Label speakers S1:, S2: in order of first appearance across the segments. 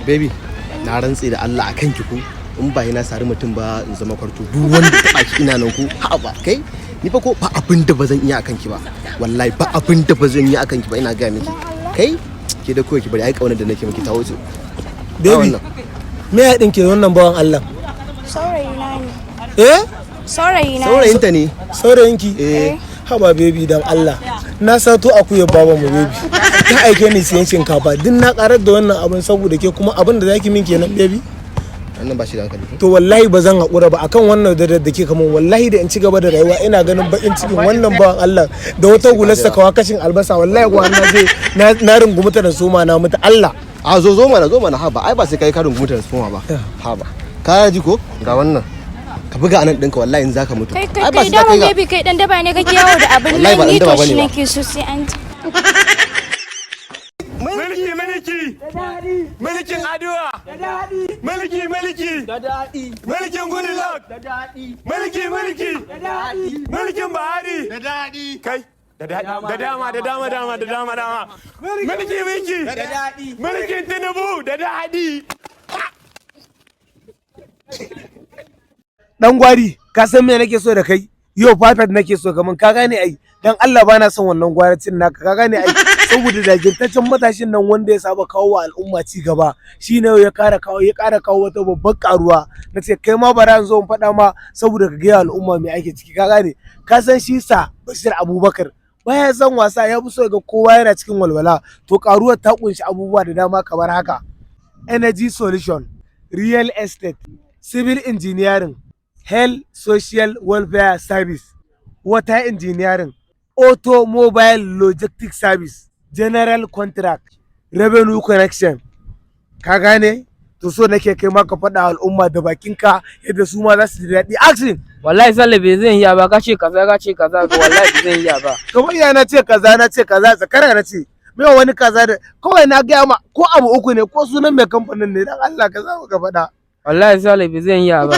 S1: Baby, na rantse da Allah akan ki ko in ba na sari mutum ba in zama kwarto. Duk wanda ta ki ina nan ko haba kai ni fa ko ba abin da ba zan iya akan ki ba. Wallahi ba abin da ba zan yi akan ki ba, ina ga miki. Kai ke da kawai ki bari, ai kaunar da nake miki ta wuce.
S2: Baby, me ya ɗinke wannan bawan Allah?
S3: Saurayi na ne.
S2: Eh?
S3: Saurayi na ne.
S1: Saurayinta ne.
S2: Saurayinki?
S1: Eh.
S2: Haba baby, dan Allah. Na sato akuyar baba mu, baby. Ta aike ni siyan shinkafa. Duk na karar da wannan abin saboda ke, kuma abin da zaki min kenan, baby?
S1: Wannan ba shi da hankali.
S2: To wallahi ba zan haƙura ba akan wannan da da ke kaman. Wallahi da in ci gaba da rayuwa ina ganin bakin cikin wannan bawan Allah da wata hular sakawa kashin albasa, wallahi kuwa na je na rungumi ta da soma na mutu Allah.
S1: A zo, zo mana, zo mana. Haba, ai ba sai kai ka rungumi transformer ba. Haba, ka ji ko? Ga wannan, ka buga anan ɗinka, wallahi in zaka mutu.
S3: Kai kai
S1: Ai ba
S3: kai
S1: sai ka
S3: dama
S1: kai ga
S3: baby, kai dan daba ne kake yawo da abin
S1: Wallahi
S3: nan
S1: ba dan
S3: ni
S1: daba
S3: to shi
S1: bane ba.
S3: nake so sai an ji.
S4: Mulki, mulki, mulkin aduwa, mulki, mulki, mulkin Goodluck, mulki, mulki, mulkin Buhari, kai da daɗi, da dama, da dama, dama, da dama, dama, mulki, mulki, mulkin Tinubu da daɗi.
S2: Dan gwari, ka san me nake so da kai? Yau perfect nake so kaman, ka gane ai? Dan Allah bana son wannan gwaracin naka, ka gane ai? Saboda jajirtaccen matashin nan wanda ya saba kawo wa al'umma ci gaba shine yau ya kara kawo wata babbar karuwa. Na ce kai ma bara in zo in faɗa ma saboda ka gaya al'umma me ake ciki, ka gane? Ka san shi sa Bashir Abubakar baya son wasa, ya fi so ga kowa yana cikin walwala. To karuwar ta kunshi abubuwa da dama kamar haka: energy solution, real estate, civil engineering, health social welfare service, water engineering, automobile logistics service, general contract, revenue connection. Ka gane? To so nake kai ma ka faɗa al'umma da bakinka yadda su ma za su ji daɗi. Action!
S5: Wallahi Sale bai zan iya ba. Ka ce kaza, ka ce kaza, to wallahi bai zan iya ba.
S2: Kamar ya na ce kaza, na ce kaza, zakara na ce me wani kaza da kawai na gaya ma, ko abu uku ne ko sunan mai kamfanin ne, dan Allah ka za ka faɗa.
S5: Wallahi Sale bai zan iya ba.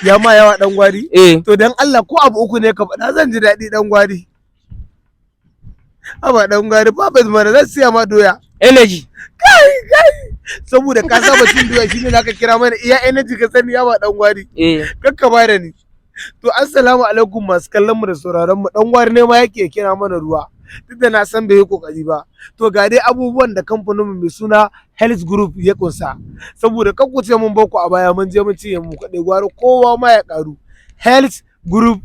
S2: Ya ma yawa, dan gwari?
S5: Eh.
S2: To dan Allah ko abu uku ne ka faɗa, zan ji daɗi, dan gwari. Haba dan gwari, Papa mana, zan siya ma doya.
S5: Energy.
S2: Kai kai, saboda ka saba cin doya shine zaka kira mana iya energy ka sani? Haba dan gwari.
S5: Eh.
S2: Kakka ba da ni. To assalamu alaikum masu kallon mu da sauraron mu. Dan gwari ne ma yake kira mana ruwa, duk da na san bai yi kokari ba. To ga dai abubuwan da kamfanin mu mai suna Health Group ya kunsa, saboda kan ku ce mun baku a baya mun je mun cinye mu kaɗai, gwari kowa ma ya karu. Health Group.